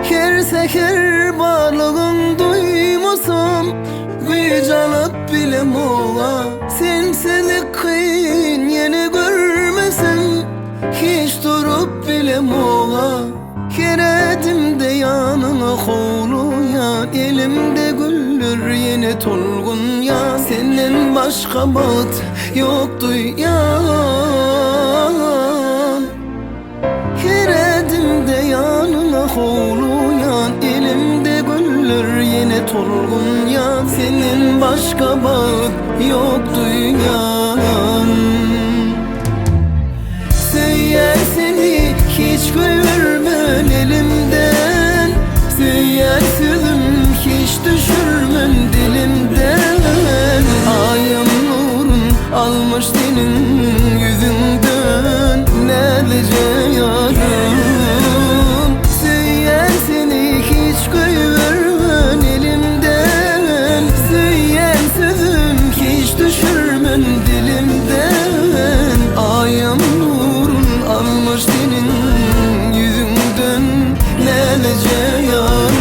Her säher barlygyň duýmasam, Güýç alyp bilemog-a. Sensizlik kyn ýene görmesem, Hiç durup bilemog-a. Her ädimde ýanyňa howlugýan, Elimde güller ýene tolgunýan. Senden başga bagt ýok duýýan. Her ädimde ýanyňa howlugýan, Elimde güller ýene tolgunýan, Senden başga bagt ýok duýýan. Söýýän seni hiç goýbermen elimden, Söýýän sözüm hiç düşürmen dilimden. Aýym nurun almyş seniň ýüzüňden, Näzlije ýarym. Söýýän seni hiç goýbermen elimden, Söýýän sözüm hiç düşürmen dilimden. Aýym nurun almyş seniň ýüzüňden, Näzlije ýarym.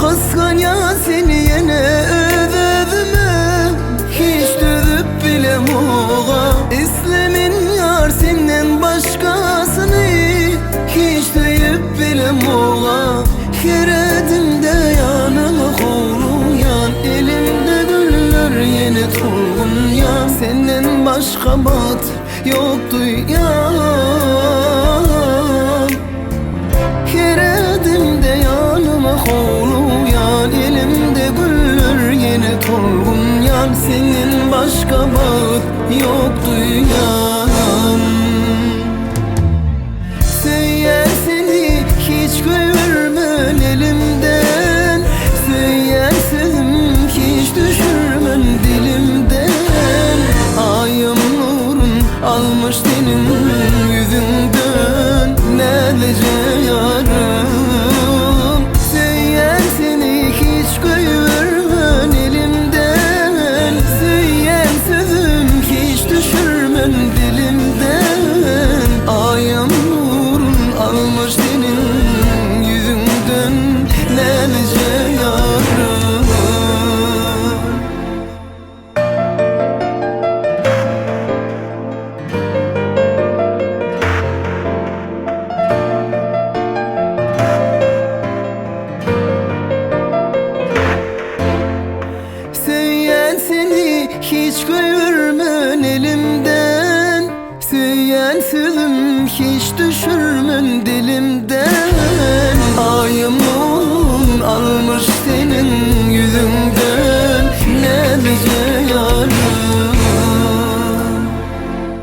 Gysganýan seni ýene öz-özüme, Hiç dözüp bilemog-a. Islemen ýar senden başgasyny, Hiç söýüp bilemog-a. Her ädimde ýanyňa howlugýan, Elimde güller ýene tolgunýan. Senden başga bagt ýok duýýan. Her ädimde ýanyma howlugýan, Elimde güller ýene tolgunýan, Senden başga bagt ýok duýýan. Söýýän seni hiç goýbermen elimden, Söýýän sözüm hiç düşürmen dilimden. Aýym nurun almyş seniň ýüzüňden, Näzlije ýarym. Söýýän seni hiç goýbermen elimden, Söýýän sözüm hiç düşürmen dilimden. Aýym nurun almyş seniň ýüzüňden, Näzlije ýarym. Söýýän seni hiç goýbermen.